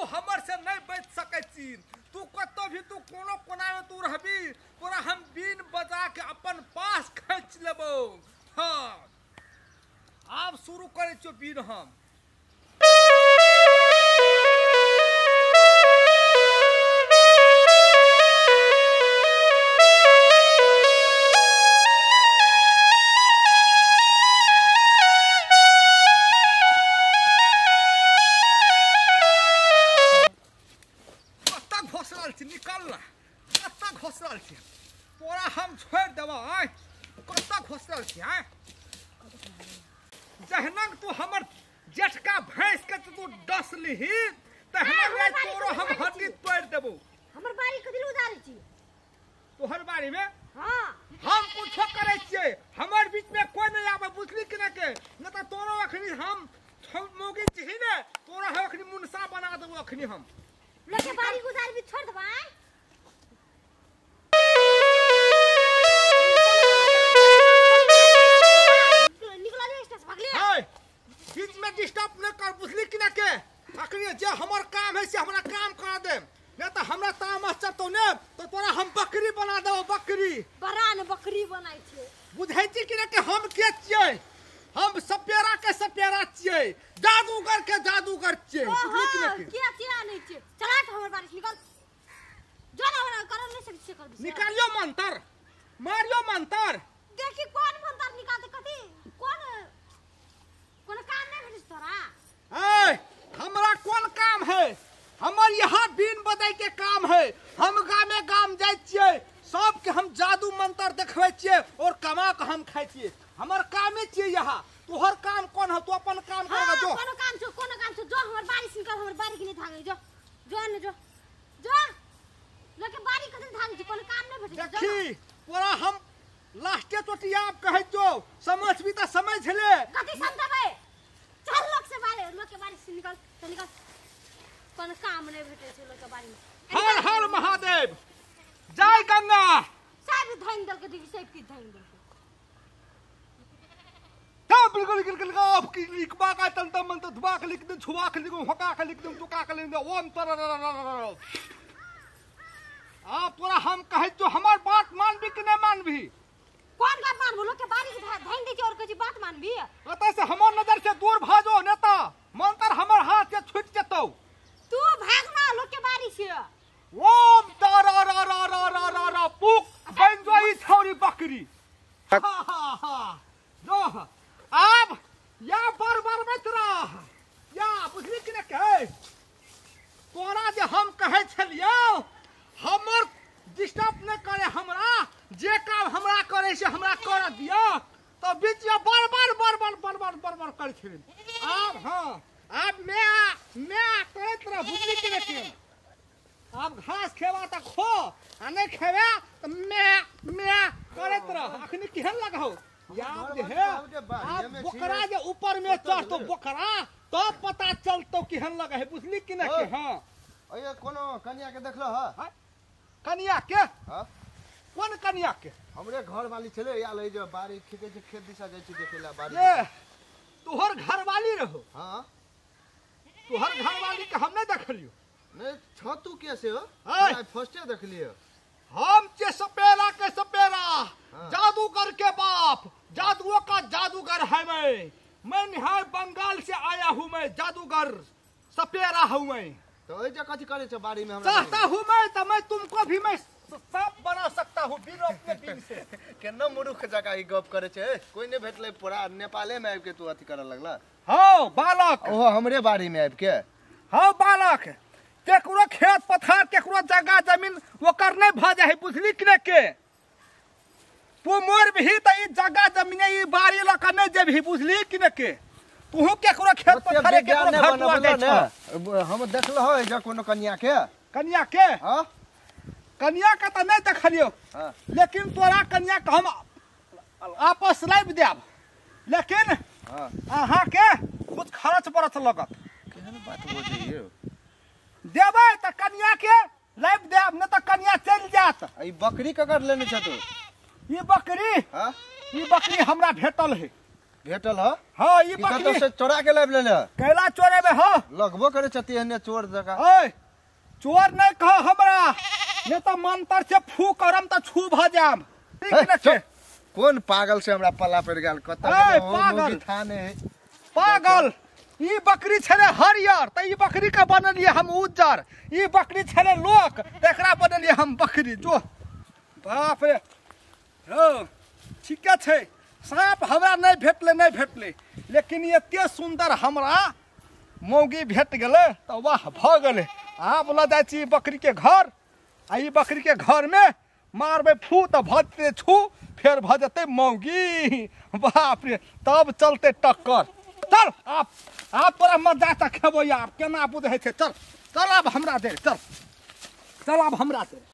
हमर से नहीं बच सकै छी। तू कतौ भी तू कोनो कोना में तू रहबी, तोरा हम बीन बजा के अपन पास खींच लेबो। हाँ आब शुरू करै छियौ बीन हम। निकल ना, कत्ता घोसरल छी, तोरा हम छोड़ देबो। आय कत्ता घोसरल छी। आय जहना तू हमर जेठका भैंस के तू डस लिही तहना रात तोरो हम हड्डी तोड़ देबो। हमर बाड़ी कथि ल उजारै छी? तोहर बाड़ी में? हां हम कुछो करै छियै, हमर बीच में कोई नहीं आवे, बुझली कि ना के? न त तोरो अखनी हम मोगी छी ने, तोरा हम अखनी मुनसा बना देबो अखनी हम। लोके बाड़ी गुजार भी छोड़ देबा। निकला ले स्टेज भागले। ए बीच में डिस्टर्ब न कर, बुझली कि ना के? अखनी जे हमर काम है से हमरा काम करा दे, नहीं त हमरा तामस चढ़तौ ने तो तोरा हम बकरी बना देबो। बकरी बड़ा ने बकरी बनाई छै। बुझै छी कि ना के हम के छियै? हम सपेरा के सपेरा छियै, जादूगर के जादूगर छियै, बुझली कि ना के? के छियै नहीं छियै। चला त हमर बाड़ी निकल जो ना हमरा करल नहीं सकै छियै। कर निकालियो मंतर, मारियो मंतर। देखी कौन मंतर निकालते, कथी कौन कोन काम नहीं भेटै तोरा? ए हमरा कौन काम है? हमर यहाँ बीन बजाय के काम है। हम गामे गाम जाइ छियै, सबके हम जादू मंतर देखबै छियै और कमा के हम खाइ छियै। हमर कामे छियै यहाँ। तोहर काम कौन है? तू अपन काम कर जो। कोनो काम छौ, कोनो काम छौ, जो हमर बाड़ी से निकल, हमर बाड़ी के नहीं भागे जो, जो ने जो, जो लोके बाड़ी कथि भागे छी, कोनो काम नहीं भेटै। देखी तोरा हम लास्टे चोटिया कहै जो, समझ भी त समझ ले। कथि समझबै? चल लोक से बारे, लोक के बाड़ी से निकल, चल निकल। कोनो काम नहीं भेटै छै लोक के बाड़ी में। हर हर महादेव, जय गंगा। सब धइन दल के देखी, सब की धइन दल के। बिल्कुल बिल्कुल आप की लिखबा का तंत्र मंत्र धुबा के लिख दे, छुआ के लिख दे, हका के लिख दे, चुका के लिख दे, ओम तर। आप तोरा हम कहै जो हमर बात मानबी कि नहीं मानबी? कौन बात मानबो? लोग के बाड़ी के धइन दे छै और कहै छी बात मानबी? एतय से हमर नजर से दूर भाजो नेता, मंत्र हमर हाथ से छूट जेतौ। तू भाग ना लोग के बाड़ी से। ओम तारा रा रा रा रा रा रा पुक बन जोई छौरी बकरी। हा हा हा जो अब या बार बार मत रह या, बुझली कि ना के? तोरा जे हम कहै छलियौ हमर डिस्टर्ब नहीं करे, हमरा जे काम हमरा करे से हमरा कर दिया, तो बीच में बार बार बार बार बार बार बार बार करै छलियै। आब हाँ आब मैं करैत रह, बुझली कि ना के? आब घास खेबा त खो, आ नहीं खेबा त मैं करैत रह। अखनी केहन लगहौ? याद है आप बोकरा जे ऊपर में चढ़तो बोकरा तब पता चलतो केहन लगे है, बुझली कि ना के? हां अये कोनो कन्या के देखलो ह? कन्या के? हां कोन कन्या के? हमरे घर वाली छले या ले जो बाड़ी खेते छै, खेत दिशा जाइ छी देखेला बाड़ी। ए तोहर घर वाली रहो? हां तोहर घर वाली के हम नहीं देखलियो। नहीं छ तू कैसे हो? आई फर्स्टे देखलियो। हम चे सपेरा के सपेरा, जादूगर के बाप, जादुओं का जादूगर है मैं निहार बंगाल से आया हूँ, मैं जादूगर सपेरा हूँ मैं। तो ऐसे कथी करे छे बाड़ी में? हमरा चाहता हूँ मैं तो मैं तुमको भी मैं सांप बना सकता हूँ बिन अपने बिन से। केना मूर्ख जका ई गप करे छे, कोई नहीं भेटले पूरा नेपाले में आबि के तू अथी करे लगला। हाँ बालक, ओहो हमरे बाड़ी में आबि के। हाँ बालक, केकरो खेत पथार केकरो जगह जमीन ओकर नहीं भ जाए, बुझली कि नहीं के? तू मोर भी त ई जगह जमीन ई बाड़ी ल के नहीं जेबही, बुझली कि नहीं के? तू केकरो खेत पथार केकरो घर दुआर जाय छ। हम देखलो हो जे कोनो कन्या के? कन्या के? हां कन्या के त नहीं देखलियो, लेकिन तोरा कन्या के हम आपस लाबि देब, लेकिन अहाँ के कुछ खर्च बरच लगत। केहन बात बजैयो? देबै त कन्या के लाबि देब, नहीं त कन्या चलि जायत। ई बकरी ककर लेने छ तू? ई बकरी? हां ई बकरी हमरा भेटल है। भेटल ह? हाँ ई ई बकरी कतौ से चोरा के लाबि लेले? कैला चोरेबे? हाँ लगबो करे छथि एहने चोर जकाँ। ओए चोर नहीं कह हमरा, नहीं तो मंत्र से फू करम त छू भ जाम। ठीक हे, ने छै? चुप। कोन पागल से हमरा पल्ला पड़ि गेल? कतऽ ए, गेल? ओ पागल। मौगी थाने है। पागल, ई बकरी छले हरियर त ई बकरी के बनलिए हम उज्जर, ई बकरी छले लोक त एकरा बनलिए हम बकरी। जो बाप रे, हो ठीके छै, साँप हमरा नहीं भेटले, नहीं भेटले, लेकिन एते सुंदर हमरा मौगी भेट गेलै त वाह भ गेलै। आब लऽ जाइ छी बकरी के घर, आ ई बकरी के घर में मारबै फू त भऽ जेतै छू, फेर भऽ जेतै मौगी। बाप रे, तब चलतै टक्कर। चल आप आप तोरा मजा तऽ खेबौ, आब केना बुझै छै। चल चल आब हमरा दे, चल चल आब हमरा दे।